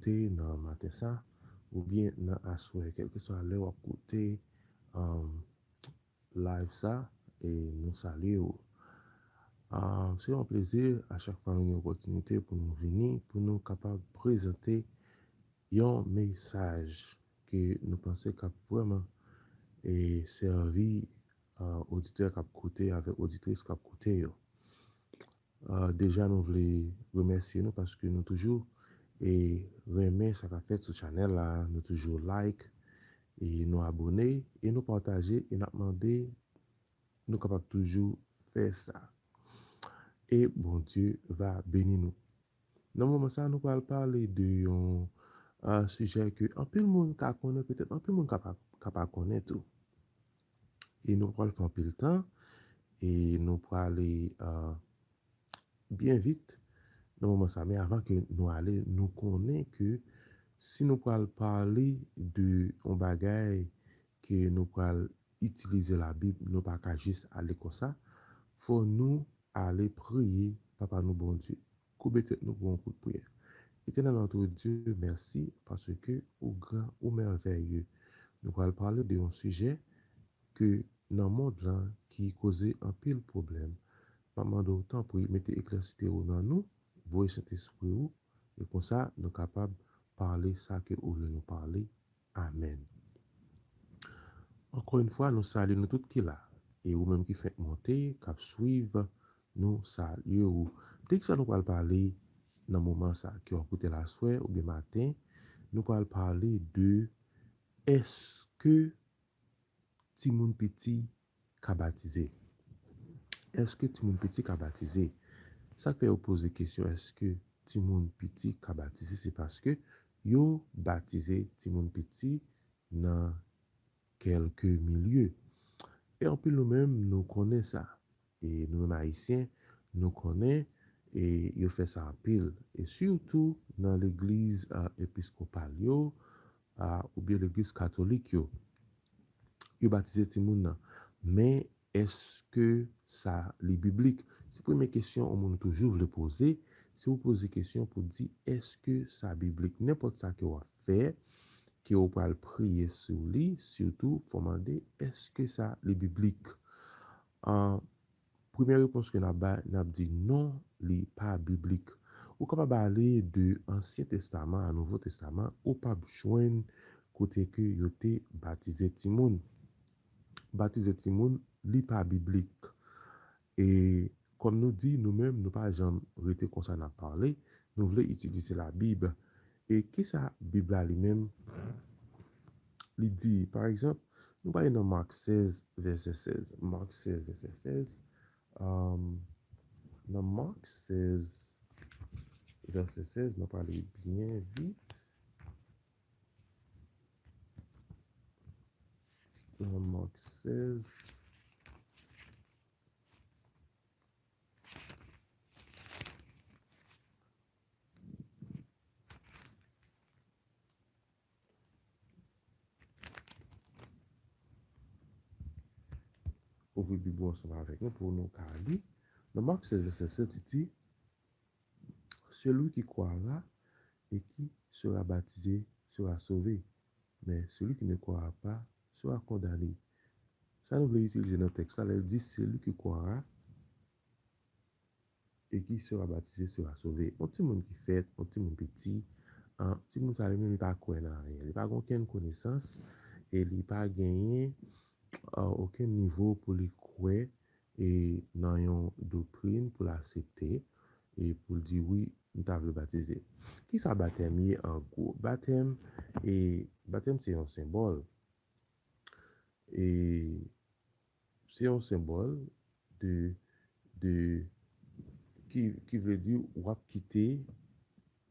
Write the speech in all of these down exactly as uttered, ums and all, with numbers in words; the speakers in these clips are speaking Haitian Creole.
koute nan maten sa, oubyen nan aswè, kèlkeswa lè w ap koute, um, live sa, e nou salye w. Ah, se yon plezi a chak fwa nou gen opòtinite pou nou vini, pou nou kapab prezante yon mesaj ke nou panse k ap vrèman, e, sèvi, ah, oditè k ap koute avèk oditris k ap koute yo. Ah, deja, nou vle remèsye nou paske nou toujou, e, renmen sa k ap fèt sou chanèl la, nou toujou like, e nou abòne, e nou pataje, e n ap mande nou kapab toujou fè sa. E Bondye va beni nou. Nan moman sa, nou pral pale de yon, ah, sijè ke anpil moun ka konnen, petèt anpil moun ka pa, ka pa konnen tou. E nou pral fè anpil tan, e nou prale, ah, byen vit nan moman sa. Men avan ke nou ale, nou konnen ke si nou pral pale de yon bagay ke nou pral itilize Labib, nou pa ka jis ale konsa. Fò nou ale priye Papa nou Bondye. Koube tèt nou pou yon kout priyè. Etènèl notre Dieu, mèsi paske ou gran, ou mèvèye. Nou pral pale de yon sijè ke nan mond lan ki koze anpil pwoblèm. M ap mande w, tanpri, mete eklèsite w nan nou, voye Sentespri w, e konsa nou kapab pale sa ke ou vle nou pale. Amèn. Ankò yon fwa, nou salye nou tout ki la, e ou menm ki fenk monte, k ap swiv, nou salye w. De kisa nou pral pale nan moman sa, ke w ap koute l aswè oubyen maten, nou pral pale de èske timoun piti ka batize? Èske timoun piti ka batize? Sa k fè yo poze kesyon, èske timoun piti ka batize? Se paske yo batize timoun piti nan kèlke milye. E anpil nou menm, nou konnen sa. E nou menm Ayisyen, nou konnen, e yo fè sa anpil. E sitou nan legliz, a, episkopal yo, a, oubyen legliz katolik yo. Yo batize timoun nan. Men, èske sa li biblik? Se premye kesyon yon moun toujou vle poze. Si w poze kesyon pou di, èske sa biblik? Nenpòt sa ke w ap fè, ke w pral priye sou li, sitou, fò mande, èske sa li biblik? An, premyè repons ke n ap bay, n ap di non, li pa biblik. Ou kapab ale de Ansyen Testaman a Nouvo Testaman, ou p ap jwenn kote ke yo te batize timoun. Batize timoun, li pa biblik. E kòm nou di, nou menm, nou pa janm rete konsa n ap pale, nou vle itilize Labib. E kisa Bib la li menm li di? Pa egzanp, nou prale nan Mak sèz, vèsè sèz. Mak sèz, vèsè sèz. Am, nan Mak sèz, vèsè sèz, nou prale byen vit. Nan Mak sèz. Ouvri Bib ou ansanm avèk nou pou nou ka li. Nan Mak sèz, vèsè sèt, li di, Celui qui croira et qui sera baptisé sera sauvé, mais celui qui ne croira pas sera condamné. Sa nou vle itilize nan tèks la, lè l di, Celui qui croira et qui sera baptisé sera sauvé. Yon timoun ki fèt, yon timoun piti, an, timoun sa li menm li pa kwè nan anyen. Li pa gen okenn konesans e li pa genyen, a, okenn nivo pou li kwè e nan yon doktrin pou l aksepte e pou l di, "Wi, m ta vle batize." Kisa batèm ye an gwo? Batèm, e, batèm se yon senbòl. E se yon senbòl de, de, ki, ki vle di w ap kite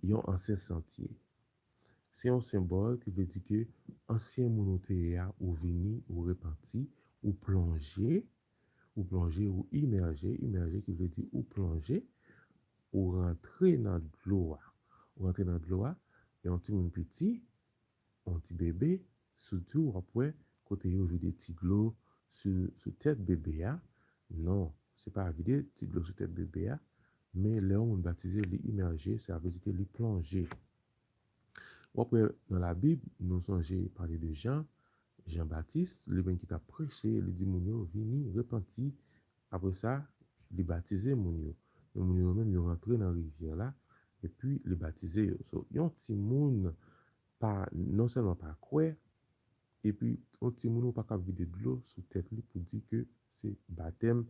yon ansyen santye. Se yon senbòl ki vle di ke ansyen moun ou te ye a, ou vini, ou repanti, ou plonje, ou plonje, ou imèje, imèje ki vle di ou plonje, ou rantre nan dlo a. Ou rantre nan dlo a, e yon timoun piti, yon ti bebe, sou di w ap wè kote yo vide ti dlo sou, sou tèt bebe a. Non, se pa vide ti dlo sou tèt bebe a, men lè yon moun batize, li imèje, sa vle di ke li plonje. W ap wè nan Labib, nou sonje pale de Jan, Jan Batis, li menm ki t ap preche, li di moun yo, "Vini, repanti." Apre sa, li batize moun yo. Men moun yo menm, yo rantre nan rivyè la, epi li batize yo. So, yon timoun pa, non sèlman pa kwè, epi yon timoun ou pa ka vide dlo sou tèt li pou di ke se batèm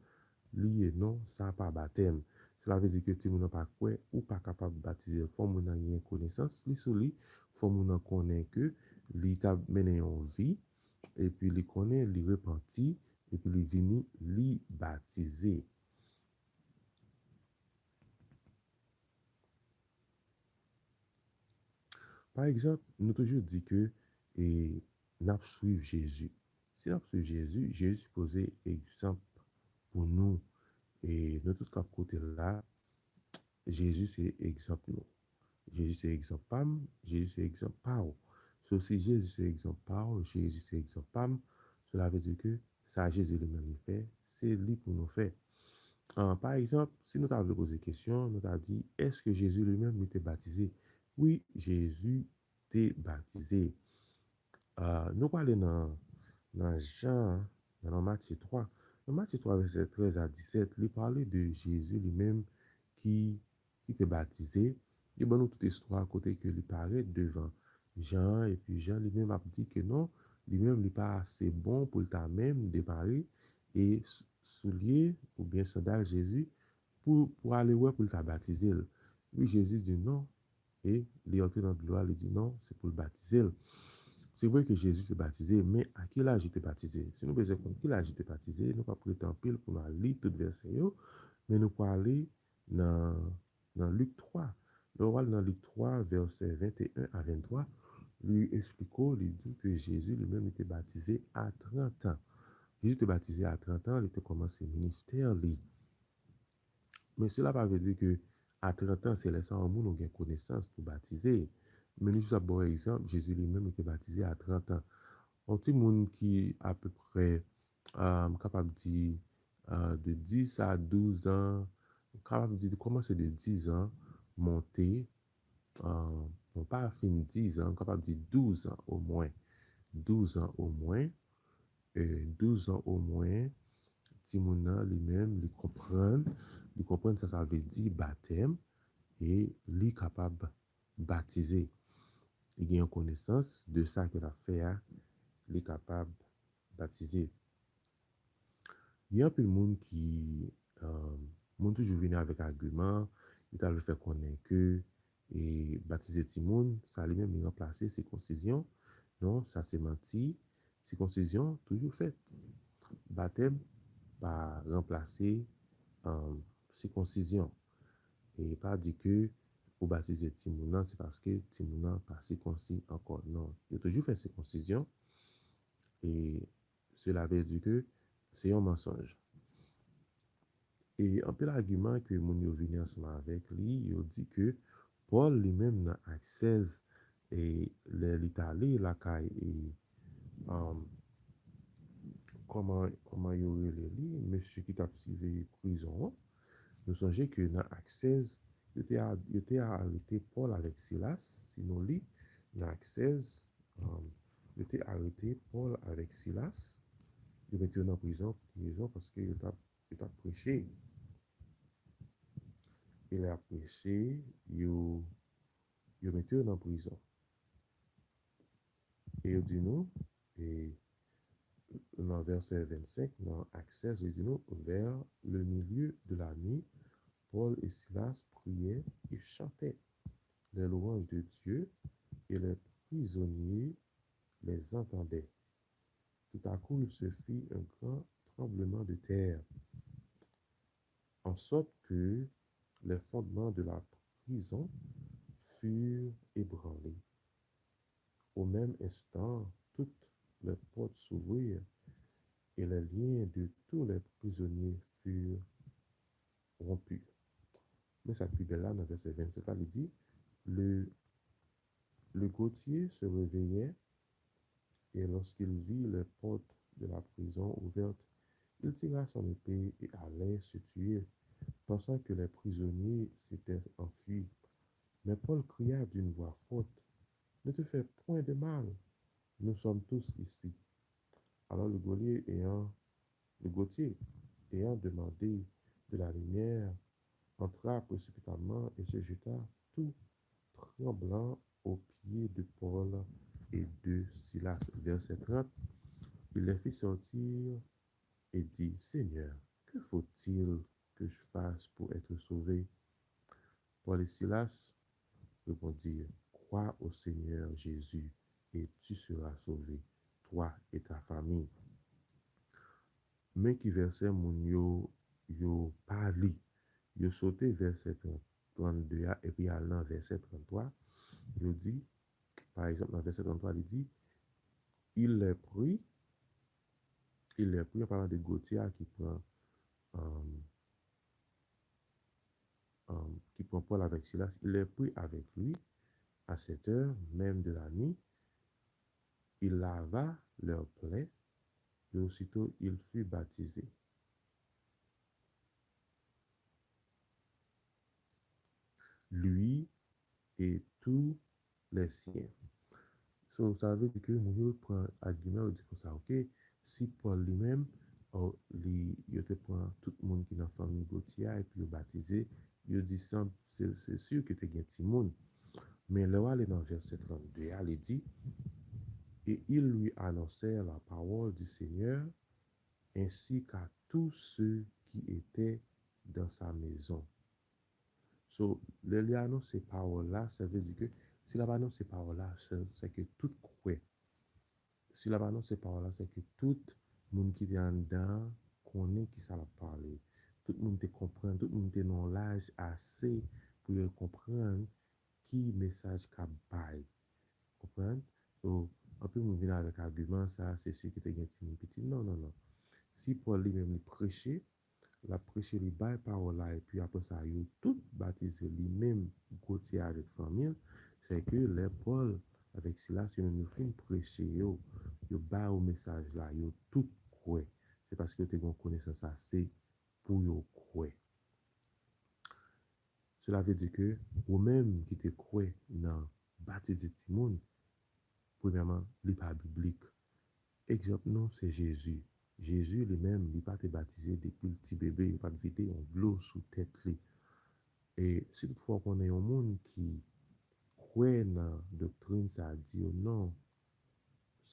li ye. Non, sa pa batèm. Sela vle di ke timoun nan pa kwè, ou pa kapab batize l. Fò moun nan gen konesans li sou li, fò moun nan konnen ke li t ap mennen yon vi, epi li konnen, li repanti, epi li vini, li batize. Pa egzanp, nou toujou di ke, e, n ap swiv Jezi. Si n ap swiv Jezi, Jezi sipoze egzanp pou nou. E nou tout k ap koute la, Jezi se egzanp nou. Jezi se egzanp pa m, Jezi se egzanp pa w. So, si Jezi se egzanp pa w, Jezi se egzanp pa m, sela vle di ke sa Jezi li menm li fè, se li pou nou fè. Ah, pa egzanp, si nou ta vle poze kesyon, nou ta di, èske Jezi li menm li te batize? Wi, Jezi te batize. Ah, nou prale nan, nan Jan, nan, nan Matye twa. Nan Matye twa, vèsè trèz a disèt, li pale de Jezi li menm ki, ki te batize. Li ban nou tout istwa kote ke li parèt devan Jan, epi Jan li menm ap di ke non, li menm li pa ase bon pou l ta menm demare e s-, soulye oubyen sandal Jezi pou, pou ale wè pou l ta batize l. Wi, Jezi di non, e li antre nan dlo a, li di non, se pou l batize l. Se vre ke Jezi te batize, men a ki laj li te batize? Si nou bezwen konn ki laj li te batize, nou p ap rete anpil pou n al li tout vèsè yo, men nou prale nan, nan Lik twa. Lè w al nan Lik twa, vèsè venteyen a venntwa, li esplike w, li di ke Jezi li menm li te batize a trant an. Jezi te batize a trant an, li te kòmanse ministè li. Men sela pa vle di ke a trant an, se lè sa yon moun ou gen konesans pou batize. Men nou jis ap ba w egzanp, Jezi li menm li te batize a trant an. Yon timoun ki apeprè, ah, m kapab di, ah, de dis a douz an, m kapab di kòmanse de dis an monte, ah, bon, pa fin dis an, m kapab di douz an omwen. Douz an omwen, e, douz an omwen, timoun nan li menm, li konprann, li konprann sa sa vle di batèm, e li kapab batize. Li gen yon konesans de sa ke l ap fè a, li kapab batize. Gen anpil moun ki, um, moun toujou vini avèk agiman, yo ta vle fè konnen ke, e, batize timoun, sa li menm li ranplase sikonsizyon. Non, sa se manti. Sikonsizyon toujou fèt. Batèm pa ranplase, um, sikonsizyon. E pa di ke ou batize timoun nan, se paske timoun nan pa sikonsi ankò. Non, yo toujou fè sikonsizyon. E sela vle di ke se yon mansonj. E anpil agiman ke moun yo vini ansanm avèk li, yo di ke Pòl li menm nan Ak sèz, e lè li t ale lakay, e, um, kòman, kòman yo rele li, mesye ki t ap siveye prizon an. Nou sonje ke nan Ak sèz, yo te a-, yo te arete Pòl avèk Silas, si nou li nan Ak sèz, um, yo te arete Pòl avèk Silas, yo mete yo nan prizon, prizon paske yo t ap, yo t ap preche. E lè y ap preche, yo, yo mete yo nan prizon. E yo di nou, e nan vèsè vennsenk, nan Ak sèz, li di nou, vers le milieu de la nuit, Paul et Silas priaient et chantaient les louanges de Dieu, et les prisonniers les entendaient. Tout à coup, il se fit un grand tremblement de terre, en sorte que les fondements de la prison furent ébranlés. Au même instant, toutes les portes s'ouvrirent et les liens de tous les prisonniers furent rompus. Men sa k pi bèl la, nan vèsè vennsèt la, li di, le, le gautier se réveillait et lorsqu'il vit les portes de la prison ouvertes, il tira son épée et allait se tuer, pensant que les prisonniers s'étaient enfuis. Mais Paul cria d'une voix forte, fait point de mal. Nous sommes tous ici. Alors le geôlier ayant, le gautier ayant demandé de la lumière, entra précipitamment et se jeta tout tremblant aux pieds de Paul et de Silas. Verset trente. Il les fit sortir et dit, Seigneur, que faut-il que je fasse pour être sauvé? Paul et Silas répondirent, Crois au Seigneur Jésus et tu seras sauvé, toi et ta famille. Men ki vèsè moun yo, yo pa li. Yo sote vèsè trant, trannde a, epi al nan vèsè tranntwa. Yo di, pa egzanp, nan vèsè tranntwa, li di, Il les prit, il les prit, an palan de gautier a ki pran, um, um, ki pran Paul avec Silas, il les prit avec lui à sept heures même de la nuit, il lava leurs plaies, et aussitôt il fut baptisé. Lui et tous les siens. So, sa vle di ke moun yo pran agiman, yo di konsa, ok, si Pòl li menm, o, li, yo te pran tout moun ki nan fanmi gautier a, epi yo batize, yo di san, se, se si ke te gen timoun. Men lè w ale nan vèsè trannde a, li di, Et ils lui annoncèrent la parole du Seigneur, ainsi qu'à tous ceux qui étaient dans sa maison. So, lè li anonse pawòl la, sa vle di ke si l ap anonse pawòl la, se, se ke tout kwè. Si l ap anonse pawòl la, se ke tout moun ki te anndan an konnen ki sa l ap pale. Tout moun te konprann, tout moun te nan yon laj ase pou yo konprann ki mesaj k ap bay. Konprann? So, anpil moun vin avèk agiman sa, se si ke te gen timoun piti. Non, non, non. Si Pòl li menm li preche, l ap preche, li bay pawòl la, epi apre sa, yo tout batize, li menm gautier avèk fanmi l, se ke lè Pòl avèk Silas, yo menm yo fin preche yo, yo ba yo mesaj la, yo tout kwè. Se paske yo te gen yon konesans ase pou yo kwè. Sela vle di ke ou menm ki te kwè nan batize timoun, premyèman, li pa biblik. Egzanp nou se Jezi. Jezi li menm, li pa te batize depi l ti bebe, yo pa t vide yon dlo sou tèt li. E si toutfwa w konnen yon moun ki kwè nan doktrin sa a, di yo non,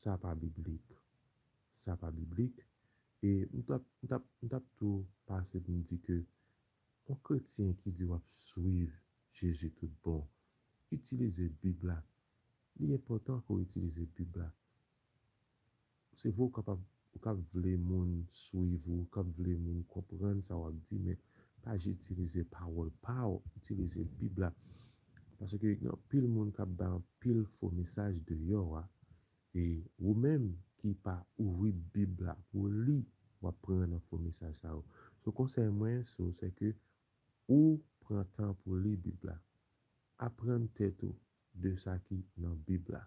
sa pa biblik. Sa pa biblik. E m t ap, m t ap, m t ap tou pase pou m di ke yon kretyen ki di w ap swiv Jezi tout bon, itilize Bib la. Li enpòtan ke w itilize Bib la. Se vre w kapab, ou kab vle moun swiv ou, ou kab vle moun konprann sa w ap di, men pa jis itilize pawòl pa w, itilize Bib la. Paske gen anpil moun k ap bay anpil fo mesaj deyò a, e ou menm ki pa ouvri Bib la pou w li, w ap pran nan fo mesaj sa yo. So, konsèy mwen, so, se ke ou pran tan pou li Bib la. Aprann tèt ou de sa ki nan Bib la.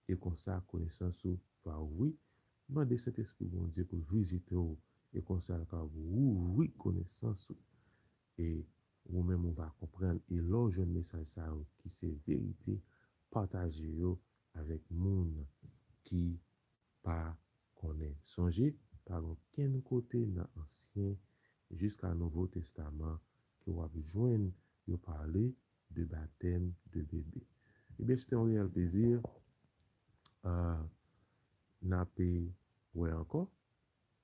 E konsa, konesans ou va ouvri. Mande Sentespri Bondye pou l vizite w, e konsa l ka ouvri konesans ou. E ou menm ou va konprann. E lè w jwenn mesaj sa yo ki se verite, pataje yo avèk moun ki pa konnen. Sonje, pa gen okenn kote nan Ansyen jiska Nouvo Testaman ke w ap jwenn yo pale de batèm de bebe. Ebyen, se te yon reyèl plezi. Ah, n ape wè ankò.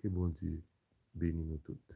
Ke Bondye beni nou tout.